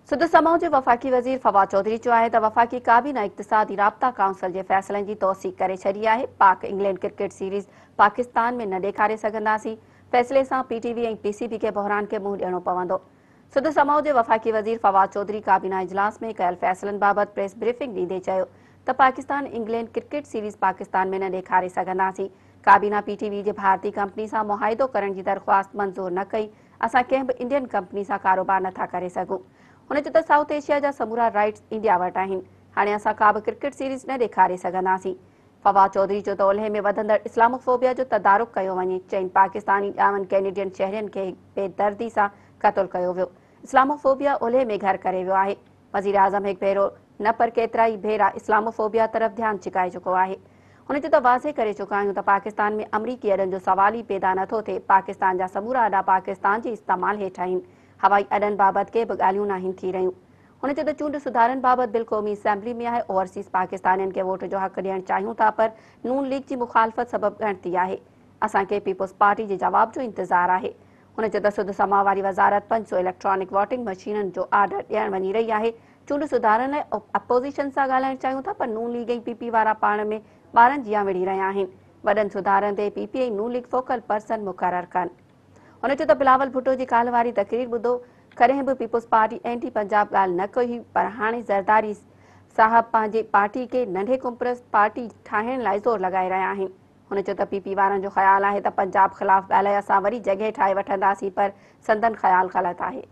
سڌ سماء جي وفاقي وزير فواد چوڌري چيو آهي ته وفاقي ڪابينا اقتصادي رابطا ڪائونسل جي فيصلن جي توثيق ڪري ڇڏي آهي، Pak England cricket series Pakistan ۾ نه ڏيکاري سگهنداسين، فيصلي سان P T V ۽ P C B کي بحران کي منهن ڏيڻو پوندو. سڌ سماء جي وفاقي وزير فواد چوڌري ڪابينا اجلاس ۾ ڪيل فيصلن بابت پريس بريفنگ ڏيندي چيو ته Pakistan England cricket series Pakistan ۾ نه ڏيکاري سگهنداسين، ڪابينا پي ٽي وي جي ڀارتي ڪمپني سان معاهدو ڪرڻ جي درخواست منظور نه ڪئي، اسان ڪنهن به انڊين ڪمپني سان ڪاروبار نٿا ڪري سگهون. هن چيو ته سائوٿ ايشيا جا سمورا رائٽس انڊيا وٽ آهن، هاڻي اسان ڪا به ڪرڪيٽ سيريز نه ڏيکاري سگهنداسين. فواد چوڌري چيو ته اولهه ۾ وڌندڙ اسلامو فوبيا جو تدارڪ ڪيو وڃي، چئن پاڪستاني ڄاون ڪينيڊين شهرين کي بي دردي سان قتل ڪيو ويو، اسلامو فوبيا اولهه ۾ گهر ڪري ويو آهي، وزيراعظم هڪ ڀيرو نه پر ڪيترائي ڀيرا اسلامو فوبيا طرف ڌيان ڇڪائي چڪو آهي. هن چيو ته واضح ڪري چڪا آهيون ته پاڪستان ۾ آمريڪي اڏن جو سوال ئي پيدا نه ٿو ٿئي، پاڪستان جا سمورا اڏا پاڪستان جي استعمال هيٺ آهن، هوائي اڏن بابت ڪي به ڳالهيون ناهن ٿي رهيون. هن چيو ته چونڊ سڌارن بابت بل قومي اسيمبلي ۾ آهي، اوورسيز پاڪستانين کي ووٽ جو حق ڏيڻ چاهيون ٿا پر نون ليگ جي مخالفت سبب ڳڻتي آهي، اسان کي پيپلز پارٽي جي جواب جو انتظار آهي. هن چيو ته سڌ سماء واري وزارت 500 اليڪٽرانڪ ووٽنگ مشينن جو آرڊر ڏيڻ وڃي رهي آهي، چونڊ سڌارن لاء اپوزيشن سان ڳالهائڻ چاهيون ٿا پر نون ليگ ۽ پي پي وارا پاڻ ۾ ٻارن جيان وڙهي رهيا آهن، وڏن سڌارن تي پي پي ۽ نون ليگ فوڪل پرسن مقرر ڪن. هن چيو ته بلاول ڀٽو جي ڪالهه واري تقرير ٻڌو، ڪڏهن به پيپلز پارٽي اينٽي پنجاب ڳالهه نه ڪئي هئي پر هاڻي زرداري صاحب پنهنجي پارٽي کي ننڍي قومپرست پارٽي ٺاهڻ لاء زور لڳائي رهيا آهن. هن چيو ته پي پي وارن جو خيال آهي ته پنجاب خلاف ڳالهائي اسان وري جڳهه ٺاهي وٺنداسين پر سندن خيال غلط آهي.